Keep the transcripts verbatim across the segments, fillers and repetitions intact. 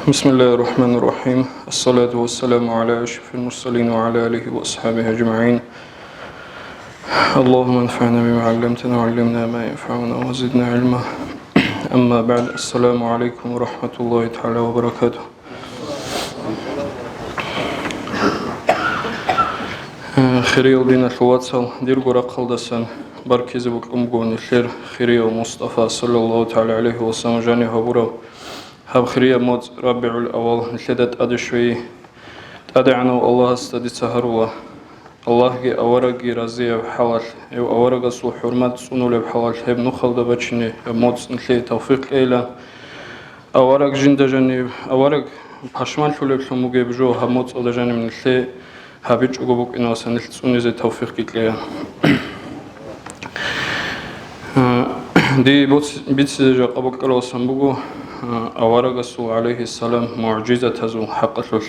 بسم الله الرحمن الرحيم. الصلاة والسلام على أشرف المرسلين وعلى آله وأصحابه أجمعين. اللهم انفعنا بما علمتنا وعلمنا ما ينفعنا وزدنا علما. أما بعد. السلام عليكم ورحمة الله تعالى وبركاته. Э, хириял диналъул вацал, дирго рахъалдасан баркизе бокьун буго нилъер хирияв Мустафа, саллаллагьу тагӀала гӀалайгьи ва саллам, жанив гьабурав гьаб хирияб моцӀ РабигӀул-аввал нилъеда тӀаде щвей. ТӀадегӀанав Аллагьасда дица гьарула, Аллагьги аварагги разияб хӀалалъ, гьев аварагасул хӀурмат цӀунулеб хӀалалъ гьеб нухалда бачине гьеб моцӀ нилъее тавфикъ кьейилан. Авараг жинда жанив, авараг пашманлъулеблъун бугеб жо гьаб моцӀалда жанив нилъее гьабичӀого букӀиналдаса нилъ цӀунизе тавфикъги кьеян. Э, дие боц-, бицизе жакъа бокьаралдасан буго, э, аварагасул, гӀалайгьиссалам, мугӀжизатазул хӀакъалъулъ.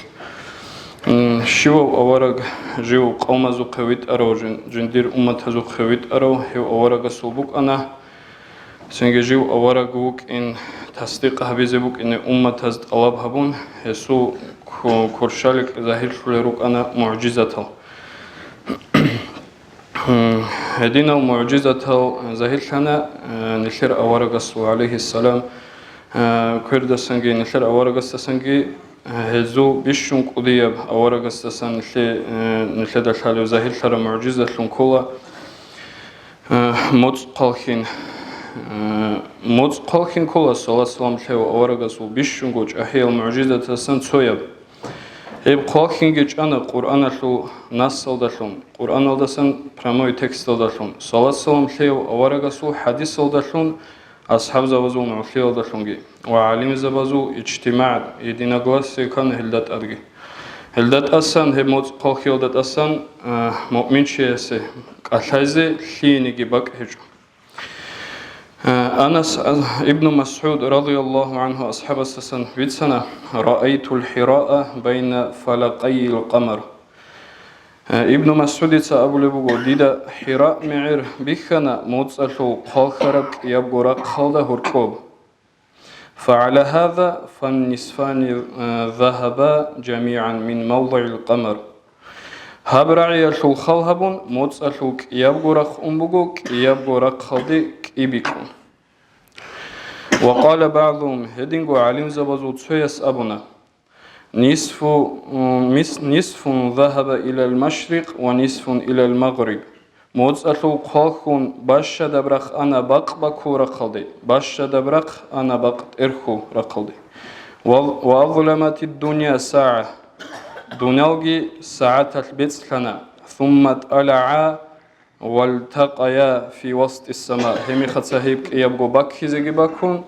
М, щивав авараг жив къавмазухъе витӀарав, жин-, жиндир умматазухъе витӀарав, гьев аварагасул букӀана. Цинги жив авараг вукӀин тасдикъ гьабизе букӀине умматаз тӀалаб гьабун, гьесул ку-, куршаликь загьирлъулел рукӀана мугӀжизатал. Гьединал мугӀжизатал загьирлъана, э, нилъер аварагасул, гӀалайгьиссалам, э, квердасанги, нилъер аварагасдасанги, э, гьезул бищун кӀудияб аварагасдасан нилъе-, э, нилъеда лъалев загьирлъараб мугӀжизатлъун ккола, э, моцӀ хъвалхьин. Э, моцӀ хъвалхьин ккола, салат-салам лъев аварагасул бищунго чӀахӀиял мугӀжизатасан цояб. Гьеб хъвалхьинги чӀана Къуръаналъул нассалдалъун, Къуръаналдасан прямой тексталдалъун, салат-салам лъеяв аварагасул хӀадисалдалъун, асхӀабзабазул нугӀлъиялдалъунги ва гӀалимзабазул ижтимагӀ, единогласие ккана гьелда тӀадги. Гьелда тӀасан, гьеб моцӀ хъвалхьиялда тӀасан, а, муъминчиясе кӀалъайзе лъиениги бакӀ гьечӀо. Анас ибну МасгӀуд, радияллагьу гӀангьу, асхӀабасдасан бицана: «Раайтул Хираа байна фалакъайил къамар». Ибну МасгӀудица абулеб буго: «Дида Хира мегӀер бихьана моцӀалъул хъвалхьараб кӀиябго рахъалда гьоркьоб». فعلى هذا فالنصفان ذهبا جميعا من موضع القمر. Гьаб рагӀиялъул хал гьабун, моцӀалъул кӀиябго рахъ ун буго, кӀиябго рахъалде кӀи бикьун. وقال بعضهم, гьединго гӀалимзабазул цояс абуна: نصف, مس-, نصف ذهب إلى المشرق ونصف إلى المغرب. МоцӀалъул хъвалхьун бащадаб рахъ ана бакъ бакул рахъалде, бащадаб рахъ ана бакъ тӀерхьул рахъалде. وأظلمت الدنيا ساعة. Дуниялги сагӀаталъ бецӀлъана. ثم طلعا والتقيا في وسط السماء. Гьемихъаца гьеб кӀиябго баккизеги баккун,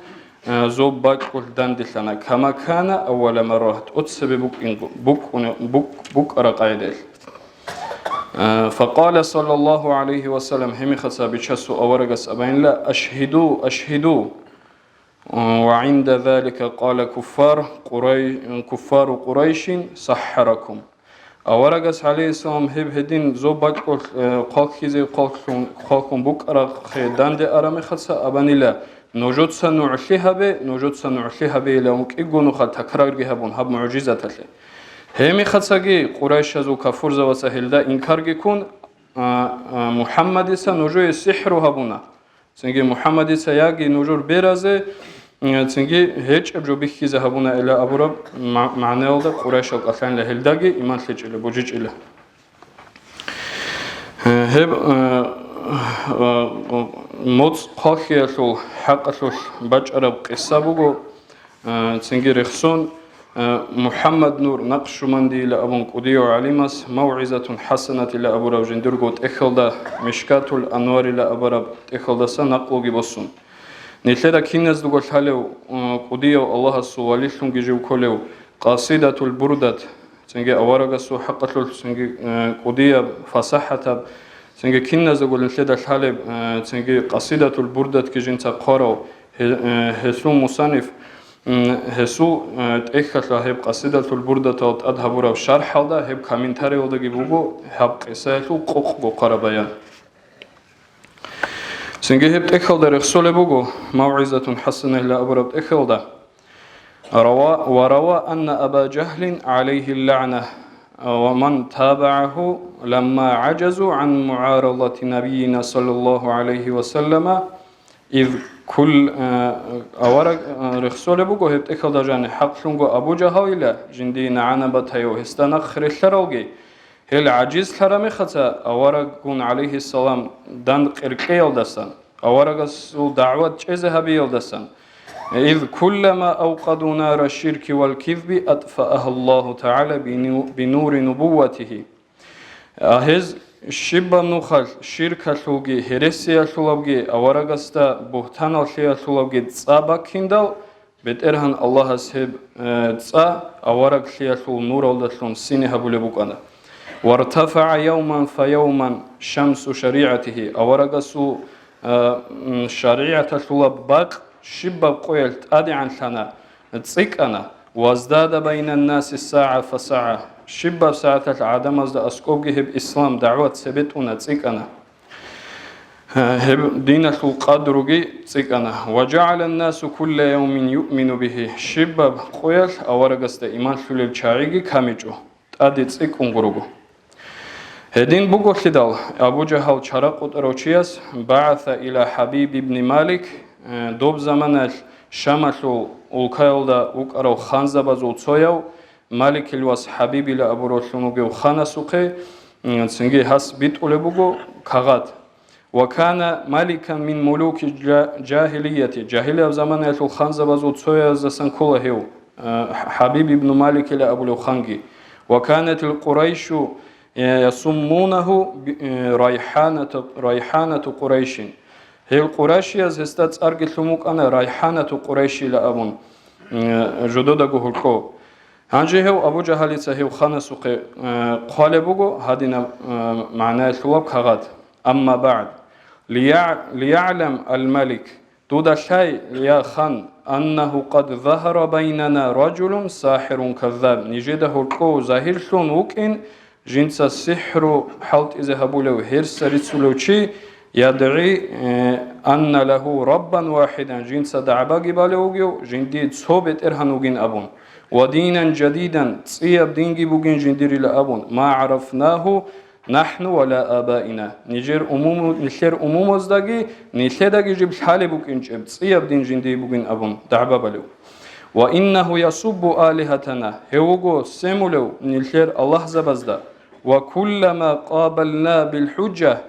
э, зоб бакӀулъ данделъана. كما كان أول مرة. ТӀоцебе букӀин-, букӀуна-, букӀ-, букӀараб къагӀидаялъ. Э, فقال صلى الله عليه وسلم, гьемихъаца Бичасул аварагас абанила: أشهدوا، أشهدوا. وعند ذلك قال كفار قري-، كفار قريش سحركم. Аварагас, гӀалайгьиссалам, гьеб гьедин зоб бакӀулъ, э, хъвалхьизе хъвалхьун, хъвалхьун букӀарахъе данде арамихъаца абанила: нужеца нугӀлъи гьабе, нужеца нугӀлъи гьабейилан вукӀиго нуха такрарги гьабун гьаб мугӀжизаталъе. Гьемихъацаги Къурайшазул кафурзабаца гьелда инкарги ккун, а, а, МухӀаммадица нужее сихӀру гьабуна. Цинги МухӀаммадица яги нужер беразе, м, цинги гьечӀеб жо бихьизе гьабуна ила абураб ма-, магӀнаялда Къурайшал кӀалъанила гьелдаги иман лъечӀила, божичӀила. Э, гьеб, э, э, моцӀ хъвалхьиялъул хӀакъалъулъ бачӀараб къиса буго. Э, цинги рехсон, э, МухӀаммад Нур Накъшубандиила абун кӀудияв гӀалимас Мавгъизатун ХӀасанатила абураб жиндирго тӀехьалда, Мишкатул Анварила абураб тӀехьалдаса накълуги босун. Нилъеда киназдаго лъалев, э, кӀудияв Аллагьасул валилъунги жив кколев Къасидатул Бурдат, цинги аварагасул хӀакъалъулъ, цинги, э, кӀудияб, фасахӀатаб, цинги киназдаго нилъеда лъалеб, э, цинги Къасидатул Бурдатги жинца хъварав, гье-, э, гьесул мусанниф, М, гьесул, э, тӀехьалъа гьеб Къасидатул Бурдатал тӀад гьабураб шархӀалда, гьеб комментариялдаги буго гьаб къисаялъул къокъго хъвараб баян. Цинги гьеб тӀехьалда рехсолеб буго, Мавгъизатун ХӀасанатила абураб тӀехьалда: روى، وروى أن أبا جهل عليه اللعنة ومن تابعه لما عجزوا عن معارضة نبينا صلى الله عليه وسلم إذ كل، э, авараг, э, рехсолеб буго гьеб тӀехьалда жани хӀакълъунго Абу Жагьалила жиндие нагӀана батаяв гьесда нахъ релълъаралги, гьел гӀажизлъараб мехаца авараггун, гӀалайгьиссалам, дандекъеялдасан, аварагасул дагӀват чӀезе гьабиялдасан, إذ كلما أوقدوا نار الشرك والكذب أطفأها الله تعالى بنو-، بنور نبوته. А гьез щибаб нухалъ ширкалъулги, гьересиялъулабги, аварагасда бугьтаналлъиялъулабги цӀа баккиндал, БетӀергьан Аллагьас гьеб, э, цӀа авараглъиялъул нуралдалъун сине гьабулеб букӀана. وارتفع يوما فيوما شمس شريعته, аварагасул, э, м, шаригӀаталъулаб бакъ щибаб къоялъ тӀадегӀанлъана, цӀикӀкӀана. وازداد بين الناس ساعة فساعة, щибаб сагӀаталъ гӀадамазда аскӀобги гьеб ислам дагӀват цебетӀуна, цӀикӀкӀана. Гьеб диналъул къадруги цӀикӀкӀана. وجعل الناس كل يوم يؤمن به, щибаб къоялъ аварагасда иман лъулел чагӀиги камичӀо, тӀаде цӀикӀкӀунго руго. Гьедин буголъидал, Абу Жагьал чара къотӀарав чияс, بعث إلى حبيب بن مالك, э, доб заманаялъ Шамалъул улкаялда вукӀарав ханзабазул цояв, Маликил вас ХӀабибила абураллъун вугев ханасухъе, м, цинги гьас битӀулеб буго кагъат. وكان ملكا من ملوك الجا-، الجاهلية, жагьилияб заманаялъул ханзабазул цояздасан ккола гьев, а, ХӀабиб ибну Маликила абулев ханги. وكانت القريش يسمونه ب-، ريحانة، ريحانة قريش. Гьел къурайшияз гьесда цӀарги лъун вукӀана РайхӀанату Къурайшила абун, м, жододаго гьоркьо. Гьанже гьев Абу Жагьалица гьев ханасухъе, э, хъвалеб буго гьадинаб, э, магӀнаялъулаб кагъат. أما بعد, ليع-، ليعلم الملك, дуда лъай, я хан, أنه قد ظهر بيننا رجل ساحر كذاب, нижеда гьоркьов загьирлъун вукӀин жинца сихӀру хӀалтӀизе гьабулев, гьерса рицулев чи, يدعي, э, أن له ربا واحدا, жинца дагӀбаги балев вугев, жиндие цо БетӀергьан вугин абун, ودينا جديدا, цӀияб динги бугин жиндирила абун, ما عرفناه نحن ولا آباؤنا, нижер умуму-, нилъер умумуздаги, нилъедаги жиб лъалеб букӀинчӀеб цӀияб дин жиндие бугин абун дагӀба балев. وإنه يسب آلهتنا, гьев вуго семулев нилъер аллагьзабазда. وكلما قابلناه بالحجة,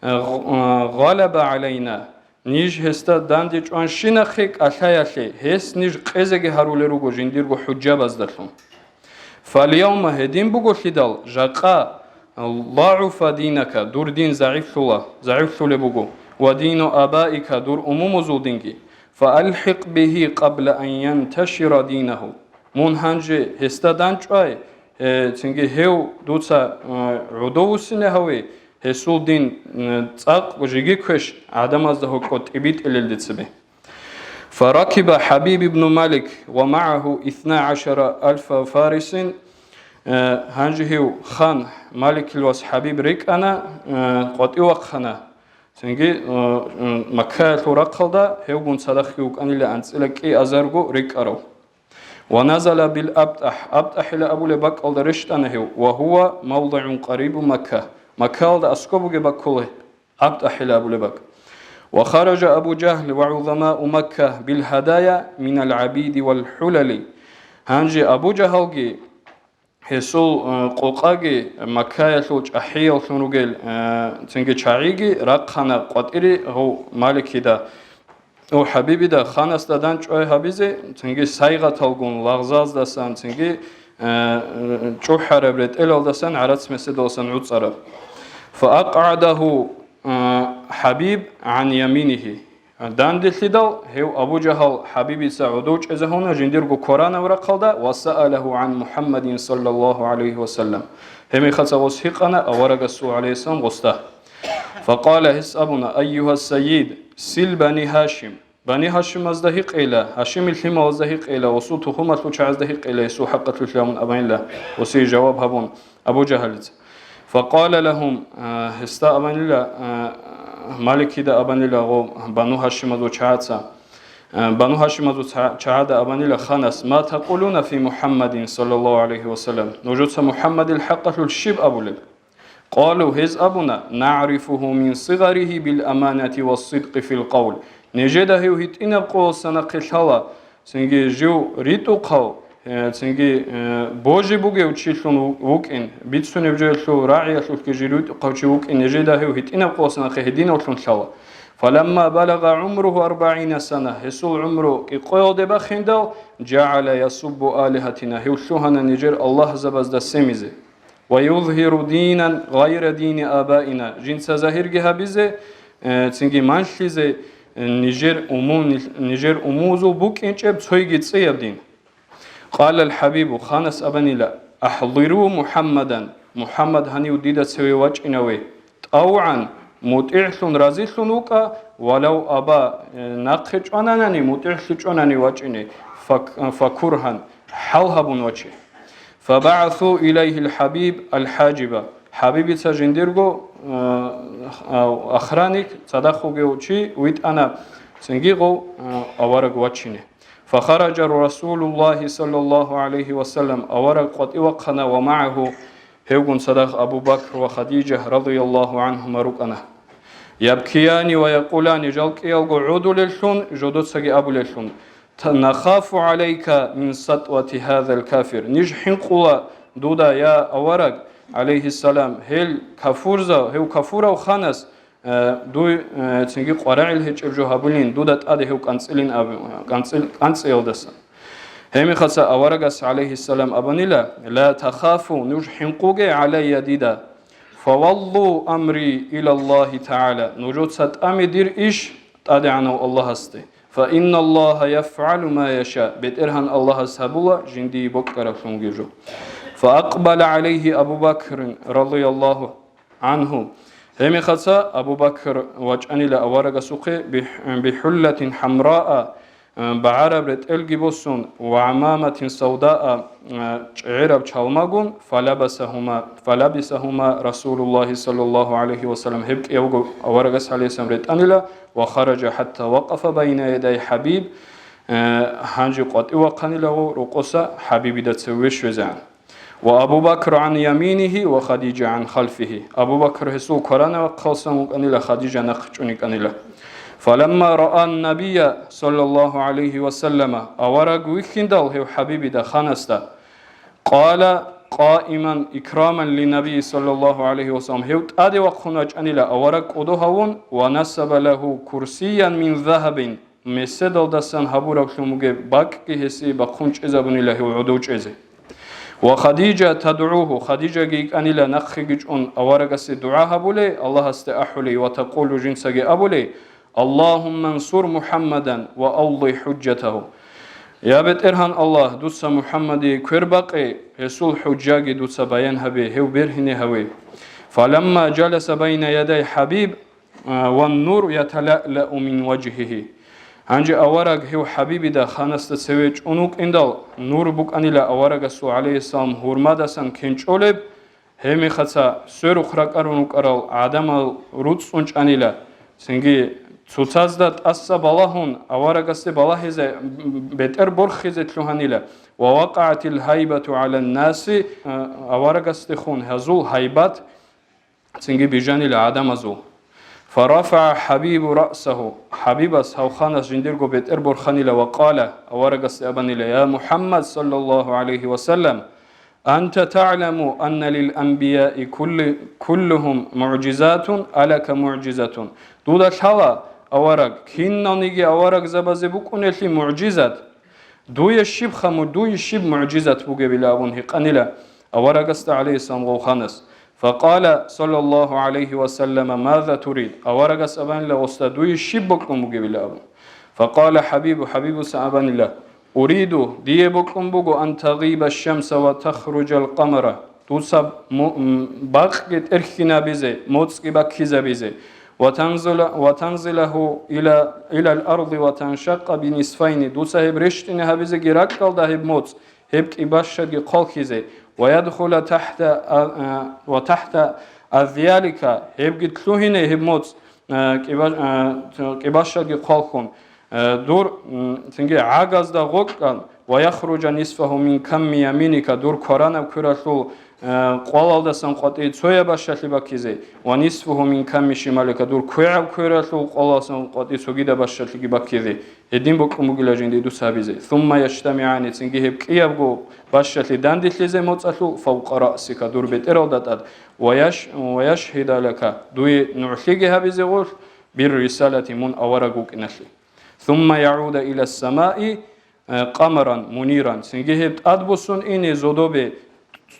э, гъ-, э, غلب علينا, ниж гьесда дандечӀванщинахъе кӀалъаялъе, гьес ниж къезеги гьарулел руго жиндирго хӀужжабаздалъун. فاليوم, гьедин буголъидал, жакъа, ضعف دينك, дур дин загӀиплъула, загӀиплъулеб буго, ودين آبائك, дур умумузул динги, فألحق به قبل أن ينتشر دينه. Мун гьанже гьесда данчӀвай, э, цинги гьев дуца, э, гӀодовуссине гьаве, гьесул дин, э, цӀакъ жеги квеш гӀадамазда гьоркьо тӀибитӀилелде цебе. فركب حبيب بن مالك ومعه اثنا عشر ألف فارس. Э, гьанже гьев хан Маликил вас ХӀабиб рикӀкӀана, э, къватӀив вахъана. Цинги, э, э, Маккаялъул рахъалда гьевгун цадахъги вукӀанила анцӀила кӀиазарго рикӀкӀарав. ونزل بالأبطح, АбтӀахӀила абулеб бакӀалда рещтӀана гьев, وهو موضع قريب مكة, Маккаялда аскӀоб бугеб бакӀ ккола АбтӀахӀила абулеб бакӀ. وخرج أبو جهل وعظماء مكة بالهدايا من العبيد والحلل. Гьанже Абу Жагьалги гьесул, э, къокъаги, Маккаялъул чӀахӀияллъун ругел, э, цинги чагӀиги рахъана къватӀире гьав Маликида, гьав ХӀабибида, ханасда данчӀвай гьабизе, цинги сайгъаталгун лагъзаздасан, цинги, э, чӀухӀараб ретӀелалдасан гӀарац меседалсан гӀуцӀараб. فأقعده, э, حبيب عن يمينه. Данделъидал гьев Абу Жагьал ХӀабибица гӀодов чӀезегьуна жиндирго кваранаб рахъалда, وسأله عن محمد صلى الله عليه وسلم. Гьеб мехалъ гъос гьикъана аварагасул, гӀалайгьиссалам, гъосда. فقال, гьес абуна, أيها السيد, سل بني هاشم. Бани Гьашимазда гьикъейила, Гьашимил лъималазда гьикъейила, гъосул тухумалъул чагӀазда гьикъейила, гьесул хӀакъалъулъ абун абанила, гъосие жаваб гьабун Абу Жагьалица. فقال لهم, а, гьесда абанила, а, Маликида абанила гъо Бану Гьашимазул чагӀаца, Э, Бану Гьашимазул ца-, чагӀазда абанила ханас: «Ма такъулуна фи МухӀаммадин, саллаллагьу гӀалайгьи ва саллам?» Нужеца МухӀаммадил хӀакъалъулъ щиб абулеб? Къалу, гьез абуна: «НагӀрифугьу мин сигъаригьи бил аманати ва сидкъи фил къавл». Нижеда гьев гьитӀинаб къоялдаса нахъе лъала, цинги жив ритӀухъав, э, цинги, э, божи бугев чилъун ву-, вукӀин, бицунеб жоялъул рагӀиялъулъги жив ритӀухъав чи вукӀин, нижеда гьев гьитӀинаб къоялдаса нахъе гьединавлъун лъала. «Фаламма балагъа гӀумругьу арбагӀина сана», гьесул гӀумру кӀикъоялде бахиндал, «жагӀала ясуббу алигьатина», гьев лъугьана нижер аллагьзабазда семизе. «Ва юзгьиру динан гъайра дини абаина», жинца загьирги гьабизе, э, цинги манлъизе, э, нижер умуму-, нижер умумузул букӀинчӀеб цойги цӀияб дин. Къала ал-ХӀабибу, ханас абанила: «АхӀдиру МухӀаммадан», МухӀаммад гьанив дида цеве вачӀинаве, «тӀавгӀан», мутӀигӀлъун, разилъун вукӀа, «валав аба», э, нахъе чӀвананани, мутӀигӀлъи чӀванани вачӀине, фак-, факургьан, хӀал гьабун ваче. «ФабагӀасу илайгьил хӀабиб ал-хӀажиба». ХӀабибица жиндирго, э, охранник, цадахъ вугев чи витӀана, цинги гъов, э, авараг вачине. «Фахараджа Расулуллагьи саллаллагьу гӀалайгьи ва саллам», авараг къватӀивахъана, «ва магӀагьу», гьевгун цадахъ Абу Бакр ва Хадижа радияллагьу гӀангьума рукӀана. «Ябкияни ва якъулани», жал кӀиялго гӀодулеллъун, жодоцаги абулеллъун: «Та-, нахафу гӀалайка мин сатвати гьазал кафир». Ниж хӀинкъула дуда, я авараг, гӀалайгьиссалам, гьел кафурзав, гьев кафурав ханас, э, дуй, э, цинги къварагӀил гьечӀеб жо гьабулин, дуда тӀаде гьев кӀанцӀилин аб-, кӀанцӀил-, кӀанцӀиялдаса. Гьебмехалъа аварагас, гӀалайгьиссалам, абанила: «Ла тахафу», нуж хӀинкъуге гӀалайя дида. «Фаваллу амри илаллагьи тагӀала», нужеца тӀаме дир иш ТӀадегӀанав Аллагьасде. «Фа инналлагьа яфгӀалу ма яша», БетӀергьан Аллагьас гьабула жиндие бокьаралъунги жо. «Фа акъбала гӀалайгьи Абу Бакрин, радияллагьу гӀангьу». Гьебмехалъа Абу Бакр вачӀанила аварагасухъе бихӀ-, бихӀуллатин хӀамраа, багӀараб ретӀелги босун, ва гӀамаматин савдаа, чӀегӀераб чалмагун, фалабасагьума, фалабисагьума Расулуллагьи саллаллагьу гӀалайгьи ва саллам, гьеб кӀиявго аварагас гӀалайгьиссалам ретӀанила, ва хараджа хӀатта вакъафа байна ядай ХӀабиб, э, гьанже къватӀив вахъанилаго рокъоса ХӀабибида цеве щвезегӀан. «Ва Абу Бакр гӀан яминигьи ва Хадижа гӀан халфигьи». Абу Бакр гьесул кваранаб вахъалсан вукӀанила, Хадижа нахъ чӀун йикӀанила. «Фаламма раан набия, саллаллагьу гӀалайгьи ва саллама», авараг вихьиндал гьев ХӀабибида ханасда, «къала къаиман икраман линнабий, саллаллагьу гӀалайгьи ва саллам», гьев тӀаде вахъун вачӀанила авараг кӀодо гьавун, «ва насаба лагьу курсиян мин загьабин», меседалдасан гьабураблъун бугеб бакӀги гьесие бахъун чӀезабунила гьев гӀодов чӀезе. «Ва Хадижа тадгӀугьу», Хадижаги йикӀанила нахъеги чӀун аварагасе дугӀа гьабулей, Аллагьасде ахӀулей, «ва такъулу», жинцаги абулей: «Аллагьумма ансур МухӀаммадан ва авлихь хӀужжатагьу». Я БетӀергьан Аллагь, дуца МухӀаммадие квер бакъе, гьесул хӀужжаги дуца баян гьабе, гьев бергьине гьаве. «Фаламма жаласа байна ядай ХӀабиб, а, ван нур яталаълау мин важгьигьи». Гьанже авараг гьев ХӀабибида ханасда цеве чӀун вукӀиндал, нур букӀанила аварагасул, гӀалайгьиссалам, гьурмадасан кенчӀолеб, гьебмехалъа сверухъ ракӀарун рукӀарал гӀадамал руцӀцӀун чӀанила, цинги цоцазда тӀаса балагьун, аварагасде балагьизе, бетӀер борхизе лъугьанила, «ва вакъагӀатил гьайбату гӀалан наси», а, аварагасдехун гьазул гьайбат цинги бижанила гӀадамазул. «ФарафагӀа ХӀабибу раъсагьу», ХӀабибас гьав ханас жиндирго бетӀер борханила ва къала, аварагасде абанила: «Я МухӀаммад, саллаллагьу гӀалайгьи ва саллам, анта тагӀламу анна лил анбияи кулли-, куллугьум мугӀжизатун, алака мугӀжизатун». Дуда лъала, авараг, киналниги аварагзабазе букӀунелъи мугӀжизат. Дуе щиб хаму-, дуе щиб мугӀжизат бугебила абун гьикъанила аварагасда, гӀалайгьиссалам, гъов ханас. Факъала, саллаллагьу гӀалайгьи ва саллама: «Маза турид?» Аварагас абанила гъосда: «Дуе щиб бокьун бугебила?» абун. Факъала ХӀабибу, ХӀабибуса абанила: «Уриду, дие бокьун буго, ан тагъиба шамса ва тахруджал къамара». Дуца мо-, м, бакъги тӀерхьинабизе, моцӀги баккизабизе. «Ва танзила, ва танзилагьу ила, илал арди ва таншакъа бинисфайни». Дуца гьеб рещтӀине гьабизеги ракьалда гьеб моцӀ, гьеб кӀибащадги хъвалхьизе. «Ва ядхула тахта, а, а, ва тахта азялика», гьебги лъугьине гьеб моцӀ, а, кӀиба-, а, кӀибащадги хъвалхьун. Э, дур, м, цинги гӀагазда гъоркьан, ва яхружа нисфагьу мин камми яминика, дур кваранаб квералъул, э, къвалалдасан къватӀи цояб бащалъи баккизе, ва нисфагьу мин камми шималика, дур квегӀаб квералъул къвалалдасан къватӀи цогидаб бащалъиги баккизе. Гьедин бокьун бугила жинди дуца гьабизе. Сумма яжтамигӀани, цинги гьеб кӀиябго бащалъи данделъизе моцӀалъул, фавкъа раъсика, дур бетӀералда тӀад, ва яш-, ва яшгьида лака, дуе нугӀлъиги гьабизе гъолъ, бир рисалати, мун авараг вукӀиналъе. Сумма ягӀуда ила самаи, э, къамаран муниран, цинги гьеб тӀадбуссун ине зодобе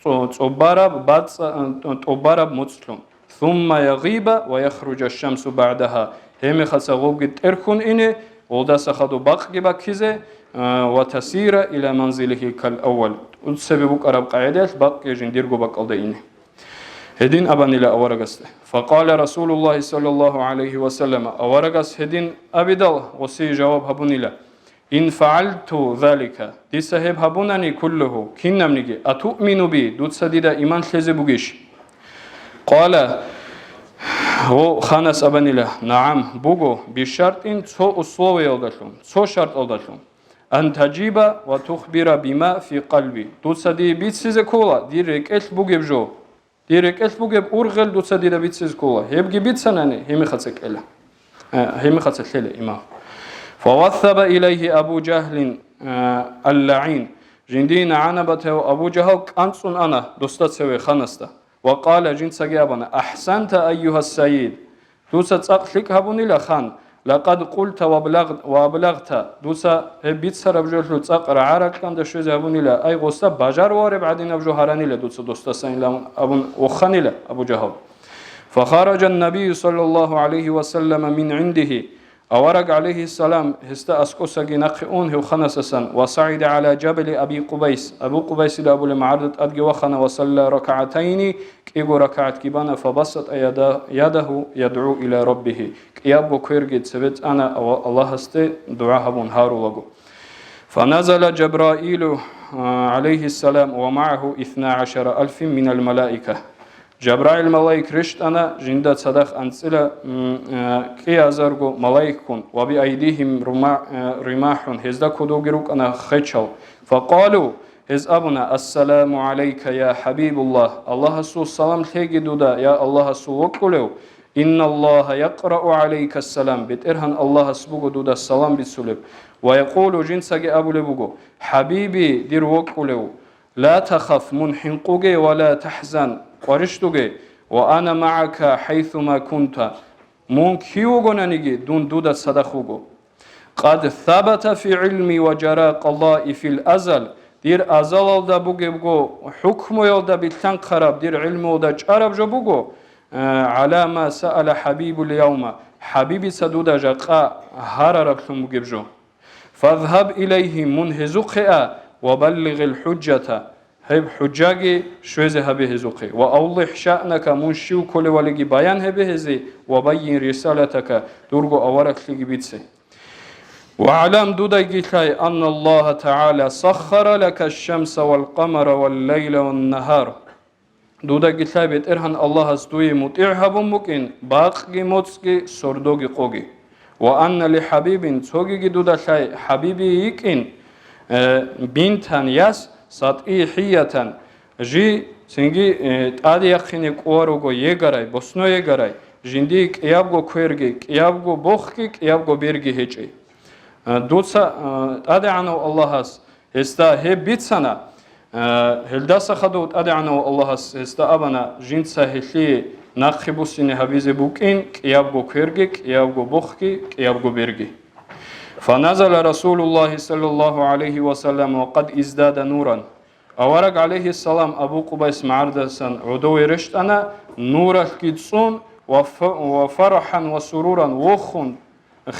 цо-, цӀобараб бацӀ-, э, тӀобараб моцӀлъун. Сумма ягъиба ва яхружа шамсу багӀдагьа, гьебмехалъ гъобги тӀерхьун ине, гъолдаса хадуб бакъги баккизе, э, ва тасира ила манзилихи кал аввал, цебе букӀараб къагӀидаялъ бакъги жиндирго бакӀалда ине. Гьедин абанила аварагасда. Факъала Расулуллагьи саллаллагьу гӀалайгьи ва саллама, аварагас гьедин абидал, гъосие жаваб гьабунила: «Ин фагӀалту залика», дица гьеб гьабунани куллугьу, кинабниги, «атуъмину би», дуца дида иман лъезе бугищ? Къала, гъо ханас абанила: «НагӀам, буго, бишартӀин, цо условиялдалъун, цо шартӀалдалъун». «Ан таджиба ва тухбира бима фи къалби». Дуца дие бицизе ккола дир рекӀелъ бугеб жо. Дир рекӀелъ бугеб ургъел дуца дида бицизе ккола. Гьебги бицанани, гьемихъаца кӀела. Э, гьемихъаца лъела иман. Фавассаба илайгьи Абу Жагьлин, э, аллагӀин. Жиндие нагӀана батав Абу Жагьал кӀанцӀун ана досда цеве ханасда. Ва къала, жинцаги абана: «АхӀсанта, айюгьас сайид». Дуца цӀакъ лъикӀ гьабунила, хан, «лакъад къулта ва аблагъ-, ва аблагъта», дуца гьеб бицараб жолъул цӀакъ рагӀа-ракьанда щвезе гьабунила, ай, гъосда бажарулареб гӀадинаб жо гьаранила дуца досдасан илан абун воханила Абу Жагьал. Фахараджан Набию саллаллагьу гӀалайгьи ва саллама мин гӀиндигьи, авараг гӀалайгьиссалам гьесда аскӀосаги нахъе ун гьев ханасасан, ва сагӀида гӀала жабали Аби Къубайс, Абу Къубайсил абулеб магӀарда тӀадги вахана, ва салла ракагӀатайни, кӀиго ракагӀатги бана, фабасата яда-, ядагьу ядгӀу иля раббигьи, кӀиябго кверги цебе цӀана ва Аллагьасде дугӀа гьабун гьарулаго. Фаназала Жабраилу, а, гӀалайгьиссалам, ва магӀагьу исна гӀашара алфин минал малаика. Жабраил малаик рещтӀана жинда цадахъ анцӀила, м, а, кӀиазарго малаикгун, ва биайдигьим рума-, а, римахӀун, гьезда кодовги рукӀана хечал. Факъалу, гьез абуна: «Ассаламу гӀалайка, я ХӀабибуллагь! Аллагьасул салам лъеги дуда, я Аллагьасул вокьулев! Инналлагьа якърау гӀалайка салам, БетӀергьан Аллагьас буго дуда салам бицулеб. Ва якъулу, жинцаги абулеб буго: ХӀабиби, дир вокьулев! Ла тахаф, мун хӀинкъуге, ва ла тахӀзан, къварищ дуге, ва ана магӀака хӀайсума кунта, мун кив вугонаниги, дун дуда цадахъ вуго». Къад сабата фи гӀилми ва жара къалаи фил азал, дир азалалда бугебго хӀукмуялда билълъанхъараб, дир гӀилмуялда чӀараб жо буго, э, гӀала ма саала ХӀабибул явма, ХӀабибица дуда жакъа гьарараблъун бугеб жо. Фазгьаб илайгьи, мун гьезухъе а, ва баллигъил хӀужжата, гьеб хӀужжаги щвезе гьабе гьезухъе, ва авлихӀ шаънака, мун щив кколевалиги баян гьабе гьезе, ва байин рисалатака, дурго авараглъиги бице. Ва гӀалам, дудаги лъай, анналлагьа тагӀала саххара лака шамса вал къамара вал лайла ван нагьар. Дудаги лъай, БетӀергьан Аллагьас дуе мутӀигӀ гьабун букӀин бакъги моцӀги, сордоги къоги. Ва анна ли хӀабибин, цогиги дуда лъай, хӀабиби йикӀин, э, бинтан, яс, сатӀихӀиятан, жи цинги, э, тӀаде яхъине кӀуа руго егарай, босно егарай, жиндие кӀиябго кверги, кӀиябго бохги, кӀиябго берги гьечӀей. Э, дуца, э, ТӀадегӀанав Аллагьас гьесда гьеб бицана, э, гьелдаса хадув ТӀадегӀанав Аллагьас гьесда абана, жинца гьелъие нахъе буссине гьабизе букӀин кӀиябго кверги, кӀиябго бохги, кӀиябго берги. Фаназала Расулуллагьи саллаллагьу гӀалайгьи ва саллам ва къад издада нуран. Авараг, гӀалайгьиссалам, Абу Къубайс магӀардасан гӀодове рещтӀана, нуралъги цӀун ва ф-, ва фарахӀан ва суруран вохун,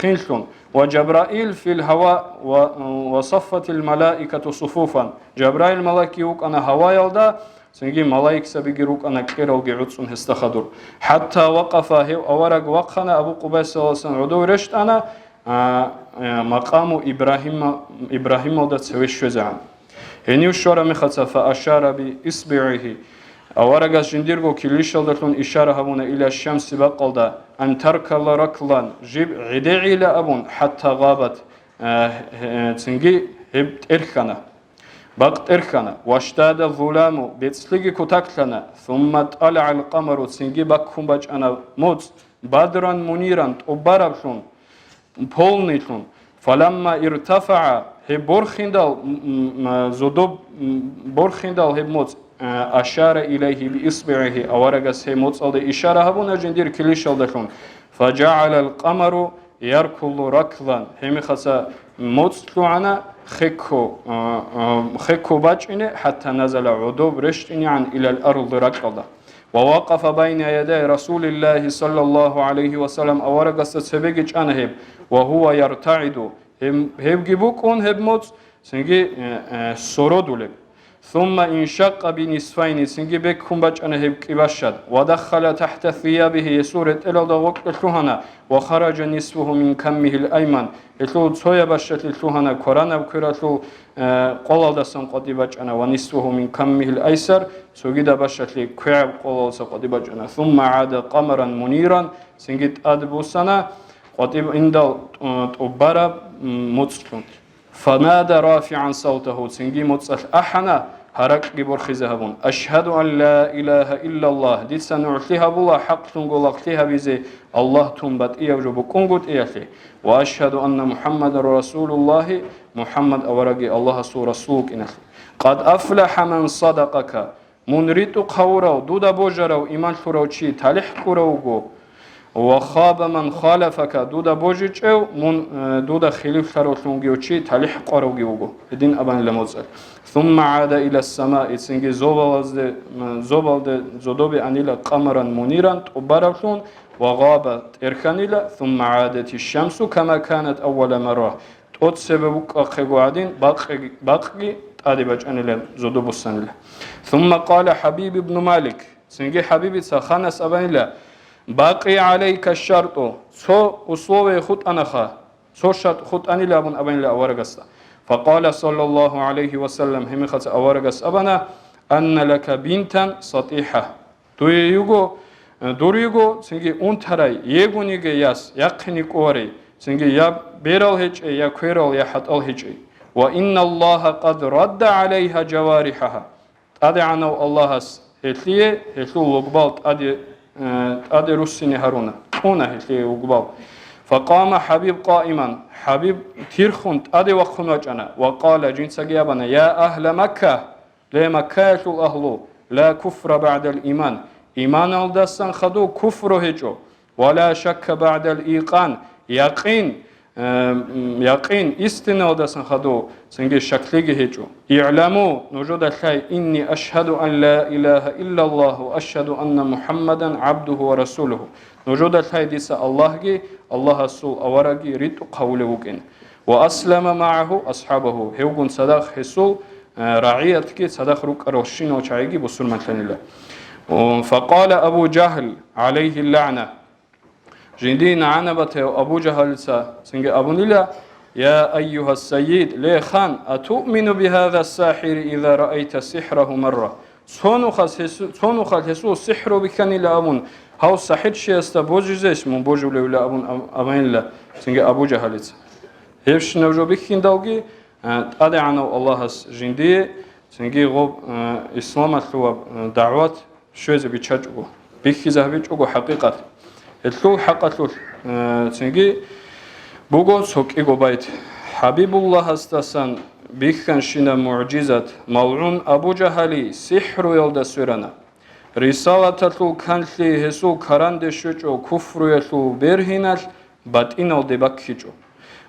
хинлъун, ва Жабраил фил гьава ва, ва саффатил малаикату суфуфан. Жабраил малаикги вукӀана гьаваялда, цинги малаикзабиги рукӀана кьералги гӀуцӀун гьесда хадур. ХӀатта вакъафа, гьев авараг вахъана, Абу Къубайс саллаллагьу гӀалайгьи ва саллам гӀодов рещтӀана, а, а, макъаму Ибрагьима-, Ибрагьималда цеве щвезегӀан. Гьенив щвараб мехалъа, фа ашара би исбигӀигьи, Аварагас жиндирго килищалдалъун ишара гьабуна ила шамси бакъалда, ан таркала раклан, жиб гӀедегӀила абун, хӀатта гъабат, э, э, цинги гьеб тӀерхьана. Бакъ тӀерхьана, ваштада зуламу, бецӀлъиги кутаклъана, сумма тӀалагӀал къамару, цинги баккун бачӀана моцӀ, бадран муниран, тӀубараблъун, полнийлъун. Фаламма иртафагӀа, гьеб борхиндал, м, м, зодоб, м, борхиндал гьеб моцӀ, а, ашара илайгьи биисбигӀигьи, аварагас гьеб моцӀалде ишара гьабуна жиндир килищалдалъун. ФажагӀалал къамару яркулу раклан, гьеб мехалъа моцӀ лъугӀана хекко, а, а, хекко бачӀине, хӀатта назала, гӀодоб рещтӀинегӀан, илал арли, ракьалда. Ва вакъафа байна ядай Расулиллагьи саллаллагьу гӀалайгьи ва саллам, аварагасда цебеги чӀана гьеб, ва гьува яртагӀиду, гьеб, гьебги букӀун гьеб моцӀ, цинги, э, э, сородулеб. Сумма иншакъа бинисфайни, цинги беккун бачӀана гьеб кӀибащад, ва даххала тахта сиябигьи, гьесул ретӀелалда гъоркье лъугьана, ва хараджа нисфугьу мин каммигьил айман, гьелъул цояб бащалъе лъугьана кваранаб квералъул, э, къолалдасан къватӀиб бачӀана, ва нисфугьу мин каммигьил айсар, цогидаб бащалъе квегӀаб къолалдаса къватӀиб бачӀана. Сумма гӀада къамаран муниран, цинги тӀад бусана къватӀиб индал, э, тӀубараб, м, моцӀлъун. Фанада рафигӀан савтагьу, цинги моцӀалъ ахӀана, гьаракьги борхизе гьабун, ашгьаду ан ла илагьа иллаллагь, дица нугӀлъи гьабула хӀакълъунго лагълъи гьабизе Аллагь тун батӀияб жо букӀунгутӀиялъе, ва ашгьаду анна МухӀаммадан расулуллагьи, МухӀаммад аварагги Аллагьасул расул вукӀиналъе. Къад афлахӀа ман садакъака, мун ритӀухъ гьавурав, дуда божарав, иман лъурав чи талихӀ кьурав вуго. Ва хаба ман халафака, дуда божичӀев, мун, э, дуда хилифлъаравлъун вугев чи талихӀ къваравги вуго, гьедин абанила моцӀалъ. Сумма гӀада ила самаи, цинги зобалазде, м, зобалде зодобе анила къамаран муниран тӀубаравлъун, ва гъаба тӀерхьанила, сумма гӀадати шамсу кама канат аввала марра, тӀоцебе букӀахъего гӀадин, бакъги, бакъги тӀаде бачӀанила, зодо буссанила. Сумма къала ХӀабиб ибну Малик, цинги ХӀабибица ханас абанила, бакъи гӀалайка шартӀу, цо условие хутӀанаха, цо шартӀ хутӀанила абун абанила аварагасда. Факъала саллаллагьу гӀалайгьи ва саллам, гьеб мехалъа аварагас абана, анна лака бинтан сатихӀа. Дуе йиго, э, дур йиго, цинги унтарай, егун йигей яс, яхъине кӀоларей, цинги я берал гьечӀей, я кверал, я хӀатӀал гьечӀей. Ва инналлагьа къад радда гӀалайгьа жаварихӀагьа. ТӀадегӀанав Аллагьас гьелъие гьелъул лугбал тӀаде, э, тӀаде руссине гьаруна, кьуна гьелъие лугбал. Факъама ХӀабиб къаиман, ХӀабиб тирхун тӀаде вахъун вачӀана ва къала, жинцаги абана, я агьла Макка, Ле, Маккаялъул агьлу, ла куфра багӀдал иман, иманалдасан хадув куфру гьечӀо, ва ла шакка багӀдал икъан, якъин, э, якъин, истиналдасан хадув цинги шаклъиги гьечӀо. ИгӀламу, нужуда лъай, инни ашгьаду ан ла илагьа иллаллагь ва ашгьаду анна МухӀаммадан гӀабдугьу ва расулугьу. Нужуда лъай дица Аллагьги, Аллагьасул аварагги ритӀухъ гьавулев вукӀин. Ва аслама магӀагьу асхӀабагьу, гьевгун цадахъ гьесул, э, рагӀиятги цадахъ рукӀаралщинал чагӀиги бусурманлъанила. О, факъала Абу Жагьл, гӀалайгьи ллагӀна, жиндие нагӀана батев Абу Жагьлица цинги абунила, я айюгьа сайид, ле хан, атуъмину бигьаза сахӀири иза раайта сихӀрагьу марра? Цо нухалъ гьесу-, цо нухалъ гьесул сихӀру бихьанила абун, гьав сахӀирчиясда божизейищ мун божулевила абун аб-, абанила цинги Абу Жагьлица. Гьебщинаб жо бихьиндалги, э, ТӀадегӀанав Аллагьас жиндие цинги гъоб, э, исламалъуваб, э, дагӀват щвезе биччачӀого, бихьизе гьабичӀого хӀакъикъат. Гьелъул хӀакъалъулъ, э, цинги буго цо кӀиго байт. ХӀабибуллагьасдасан бихьанщинаб мугӀжизат, малгӀун Абу Жагьали сихӀруялда сверана. Рисалаталъул канлъи гьесул каранде щвечӀо куфруялъул бергьиналъ батӀиналде баккичӀо.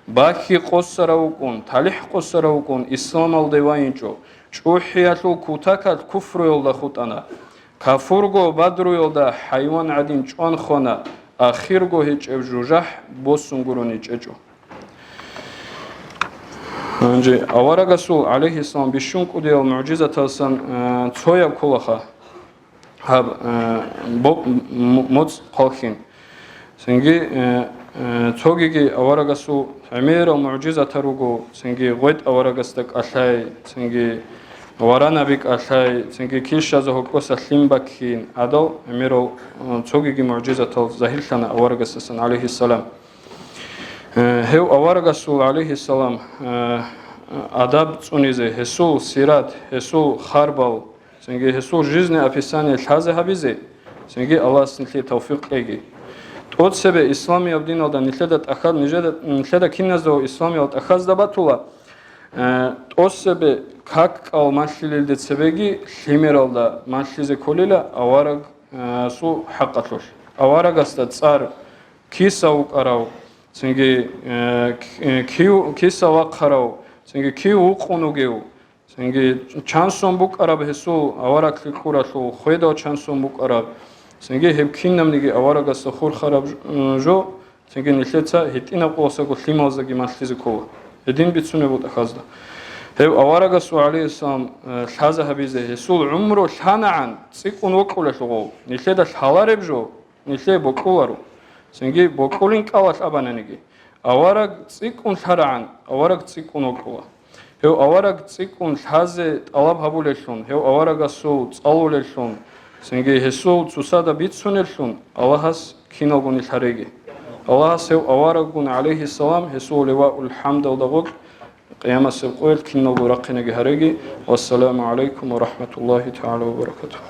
Бахьи къосарав вукӀун, талихӀ къосарав вукӀун, исламалде вайинчӀо. ЧӀухӀиялъул кутакалъ куфруялда хутӀана. Кафурго Бадруялда хӀайван гӀадин чӀван хвана, ахирго гьечӀеб жужахӀ босун гурони чӀечӀо. Гьанже аварагасул, гӀалайгьиссалам, бищун кӀудиял мугӀжизаталсан, э, цояб кколаха гьаб, э, бо-, м-, моцӀ хъалхьин. Цинги, э, э, цогиги аварагасул гӀемерал мугӀжизатал руго, цинги гъветӀ аварагасда кӀалъай, цинги варанаби кӀалъай, цинги килщазе гьоркьоса лъим баккин, гӀадал гӀемерал, э, цогиги мугӀжизатал загьирлъана аварагасдасан, гӀалайгьиссалам. Э, гьев аварагасул, гӀалайгьиссалам, э, адаб цӀунизе, гьесул сират, гьесул харбал, цинги гьесул жизнеописание лъазе гьабизе, цинги Аллагьас нилъее тавфикъ кьеги. ТӀоцебе исламияб диналда нилъеда тӀахьаз, нижеда, нилъеда киназдаго исламиял тӀахьазда батула, э, тӀоцебе как-кӀал малъилелде цебеги лъимералда малъизе кколила авараг, э, сул хӀакъалъулъ. Аварагасда цӀар, киса вукӀарав, цинги, э, к-, э, кив, киса вахъарав, цинги кив вукъун вугев, цинги чансон букӀараб гьесул авараглъи ккуралъул хведал чансон букӀараб, цинги гьеб кинабниги аварагасда хурхараб ж-, э, жо, цинги нилъеца гьитӀинаб къосаго лъималзаги малъизе ккола. Гьедин бицунеб бутӀа хазда. Гьев аварагасул, гӀалайгьиссалам, э, лъазе гьабизе, гьесул гӀумру лъанагӀан цӀикӀкӀун вокьулелъул гъов, нилъеда лъалареб жо, нилъее бокьуларо. Цинги бокьулин кӀалалъ абананиги, авараг цӀикӀкӀун лъарагӀан, авараг цӀикӀкӀун вокьула. Гьев авараг цӀикӀкӀун лъазе тӀалаб гьабулеллъун, гьев аварагасул цӀалулеллъун, цинги гьесул цоцазда бицунеллъун Аллагьас киналгун лъареги. Аллагьас гьев авараггун, гӀалайгьиссалам, гьесул ливаул хӀамдалда гъоркь, къиямасеб къоялъ киналго рахъинеги гьареги. Вассаламу гӀалайкум ва рахӀматуллагьи тагӀала ва баракатугьу.